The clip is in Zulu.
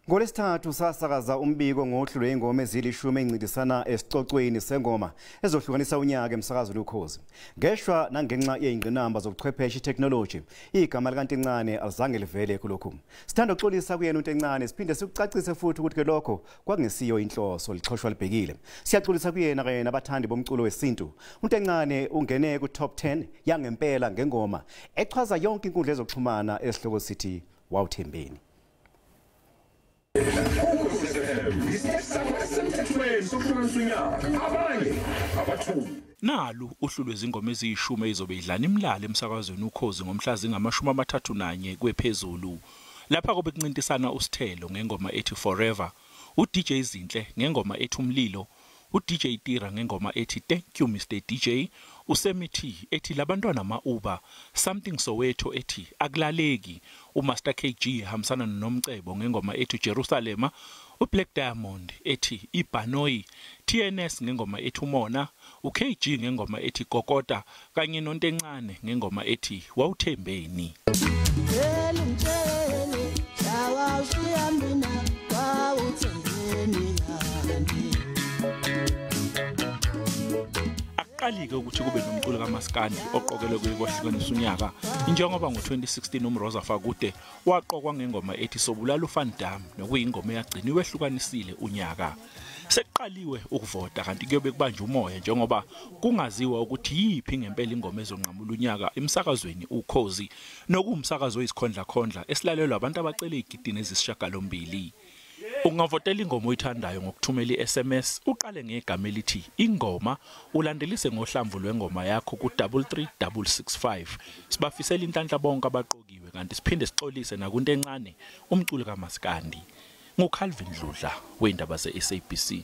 NgoLwesithathu sasakaza umbiko ngohlu lwezingoma ezilishumi encintisana esicocweni sengoma ezohlukanisa unyaka emsakazweni Ukhozi. Ngeshwa nangenxa yezingqinamba zobuchwepheshe technology, igama likaNtencane alizange livele kulokhu. Sithanda ukuxolisa kuyena uNtencane, siphinde sikucacise futhi ukuthi ke lokho kwakungesiyo inhloso, lixhoshwa libhekile. Siyaxolisa kuyena kanye nabathandi bomculo wesintu. UNtencane ungene ku top 10 yangempela ngengoma echaza yonke inkundla ezokuxhumana esihloko sithi Wawuthembeni. Nalu uhlu lwezingoma eziyishumi ezizobe idlana imilala emsakazweni Ukhozi ngomhla zingama-31 kwephezulu. Lapha kube kuncintisana uSithelo ngengoma ethi Forever, uDJ Zinhle ngengoma ethi Umlilo, uDJ Tira ngengoma ethi Thank You Mr DJ, uSemithi ethi Labantwana Ma-Uber, Something Soweto ethi Akulaleki, uMaster KG ehambisana noNomcebo ngengoma ethi Jerusalema, uBlack Diamond ethi Ibhanoyi, TNS ngengoma ethi Umona, uKG ngengoma ethi Kokota kanye noNtencane ngengoma ethi Wawuthembeni. Akuqali-ke ukuthi kube nomculo kaMaskandi oqokelwe kuye kwahlukanisa unyaka, njengoba ngo-2016 uMroza Fakude waqokwa ngengoma ethi Sobulala uVan Damme, nokuyingoma eyagcina iwehlukanisile unyaka. Sekuqaliwe ukuvota kanti kuyobe kubanjwa umoya njengoba kungaziwa ukuthi yiphi ngempela ingoma ezonqamula unyaka emsakazweni Ukhozi, nokuwumsakazo oyisikhondlakhondla esilalelwa abantu abacele igidini ezisishiyagalombili. Ungavotela ingoma oyithandayo ngokuthumela i-SMS, uqale ngegama elithi ingoma, ulandelise ngohlamvu lwengoma yakho ku 33665. Sibafisela inhlanhla bonke abaqokiwe kanti siphinde sixolise nakuNtencane umculi kaMaskandi. NguCalvin Dludla wendaba ze-SABC.